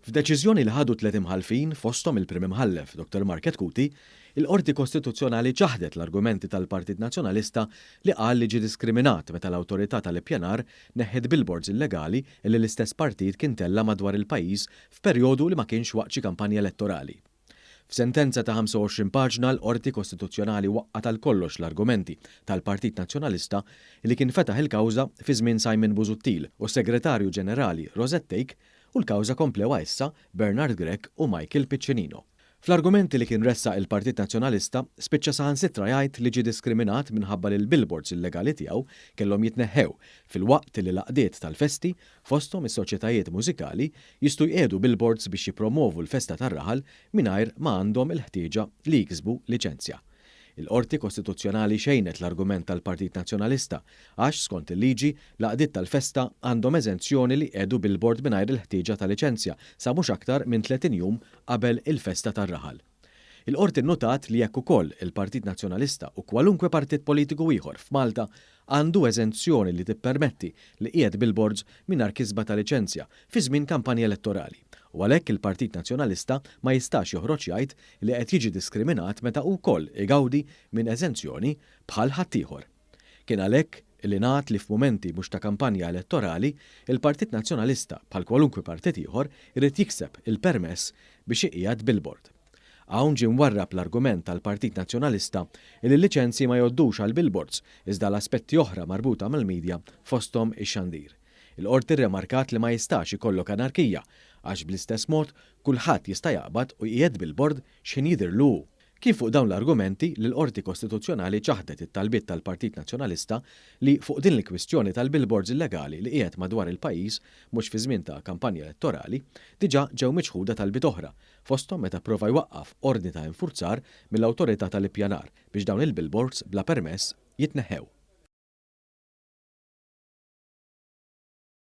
F'deċiżjoni li ħadu tliet imħallfin, fosthom il-Prim Imħallef Dottor Mark Chetcuti, il-Qorti Kostituzzjonali ċaħdet l-argumenti tal-Partit Nazzjonalista li qal li ġie diskriminat meta l-Awtorità tal-Ippjanar neħħiet billboards illegali li l-istess partit kien tella' madwar il-pajjiż f'perjodu li ma kienx waqt xi kampanja elettorali. F'sentenza ta' 25 paġna l-Qorti Kostituzzjonali waqqgħet għal kollox l-argumenti tal-Partit Nazzjonalista li kien fetaħ il-kawża fi żmien Simon Busuttil u s-Segretarju Ġenerali Rosette Thake u l-kawża komplewha issa Bernard Grech u Michael Piccinino. Fl-argumenti li kien ressaq il-Partit Nazzjonalista spiċċa saħansitra jgħid li ġie diskriminat minħabba li l-billboards illegali tiegħu kellhom jitneħħew filwaqt li l-għaqdiet tal-festi fosthom is-soċjetajiet mużikali jistgħu jqiegħdu billboards biex jippromwovu l-festa tar-raħal mingħajr ma għandhom il-ħtieġa li jiksbu liċenzja. Il-Qorti Kostituzzjonali xejnet l-argument tal-Partit Nazzjonalista għax, skont il-liġi, l-għaqdiet tal-festa għandhom eżenzjoni li jqiegħdu billboard mingħajr il-ħtieġa ta' liċenzja sa mhux aktar minn 30 jum qabel il-festa tar-raħal. Il-Qorti nnutat li jekk ukoll il-Partit Nazzjonalista u kwalunkwe partit politiku ieħor f'Malta għandu eżenzjoni li tippermetti li qiegħed billboards mingħajr kisba ta' liċenzja fi żmien kampanja elettorali u għalhekk il-Partit Nazzjonalista ma jistax joħroġ jgħid li qed jiġi diskriminat meta hu wkoll igawdi minn eżenzjoni bħal ħaddieħor. Kien għalhekk li ngħad li f'mumenti mhux ta' kampanja elettorali, il-Partit Nazzjonalista, bħal kwalunkwe partit ieħor, irid jikseb il-permess biex iqiegħed billboard. Hawn ġie mwarrab l-argument tal-Partit Nazzjonalista li l-liċenzji ma jgħoddux għall-billboards iżda għal aspetti oħra marbuta mal-media fosthom ix-xandir. Il-Qorti rremarkat li ma jistax ikollok anarkija għax bl-istess mod kulħadd jista' jaqbad u jqiegħed billboard x'ħin jidhirlu hu. Kien fuq dawn l-argumenti li l-Qorti Kostituzzjonali ċaħdet it-talbiet tal-Partit Nazzjonalista li fuq din il-kwistjoni tal-billboards illegali li qiegħed madwar il-pajjiż mhux fi żmien ta' kampanja elettorali, diġà ġew miċħuda talbiet oħra, fosthom meta pprova jwaqqaf ordni ta' infurzar mill-Awtorità tal-Ippjanar biex dawn il-billboards bla permess jitneħħew.